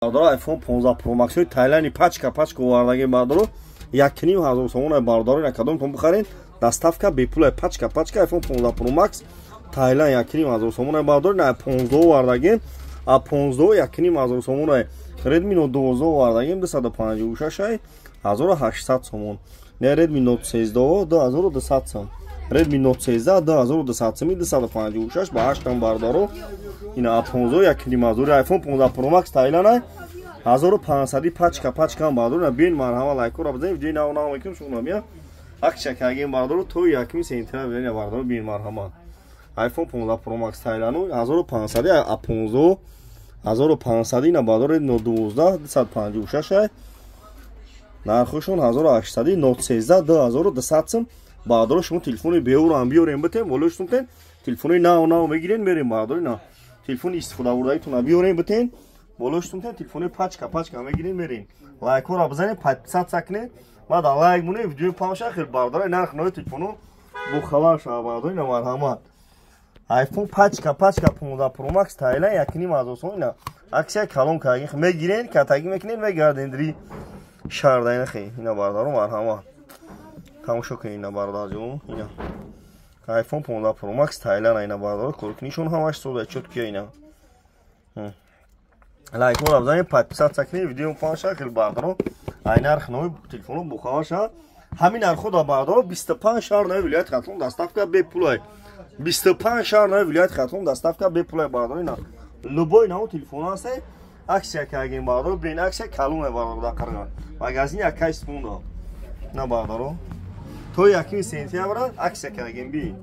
Бародаро, iPhone 15 Pro Max ҳои Тайланди пачка пачка овардаги, бародаро, 1500 сомон. Бародаро, ина кадомтон бихарен, доставка бепула. Пачка пачка iPhone 15 Pro Max Тайланд 1500 сомон, бародаро. Ина 15 овардагем, а 15 1500 сомон. Redmi Note 12 овардагем, 256, 1800 сомон. Не, Redmi Note 13 2200 сом. Redmi Note 13 2200 сом, 256 ба 8, бародаро. Ина 15 1500. iPhone 15 Pro Max Тайланд 1500, пачка пачка, бародаро. Биён, марҳама, лайкора бизанед, видеои нав нав мекунем. Шумо мия акция кардем, бародаро, то 1 сентябр. Бародаро, биён, марҳама. iPhone 15 Pro Max Тайланд 1500, а 15 1500. Ина, бародаро, Note 12 256, нархошон 1800. Note 13 2200 сом, бародаро. Шумо телефони беурам биёрем, битем, болоштон тен телефони нав нав мегирен, мерем, бародаро. Ина телефони истифодабурдагитона биёрем, битен, болоштон тен телефони пачка пачка мегирен, мерем. Лайкҳоро бизанед, подписаться кунед, баъд лайк монед, видеои памша хел, бародаро, нарх нави телефоно бохабар шава, бародаро. Ина, марҳамат, iPhone пачка пачка 15 Pro Max Тайланд 1500 сом. Ина акция калон кардем, мегирен, катагӣ мекунед, мегарден дри шаҳрда. Ина хе, ина, бародаро, марҳамат, тамошо кунед. Ина, бародарҷон, ина iPhone 15 Pro Max Тайланд. Ина, бародаро, коркунишон ҳамаш сода, чёткия. Ина лайкҳоро бизанед, подписаться кунед, видео паша хел, бародаро, ай нарх нави телефоно бохабар шавад. Ҳамин нархҳо да, бародаро, 25 шаҳр нави вилояти Хатлон доставка бепулай. 25 шаҳр нави вилояти Хатлон доставка бепулай, бародаро. Ина любой нав телефон ҳасте, акция кардем, бародаро, бин, акция калоне, бародаро, дар Қарған магазин якай спонда. На, бародаро, то 1 сентябра акция кардем, би.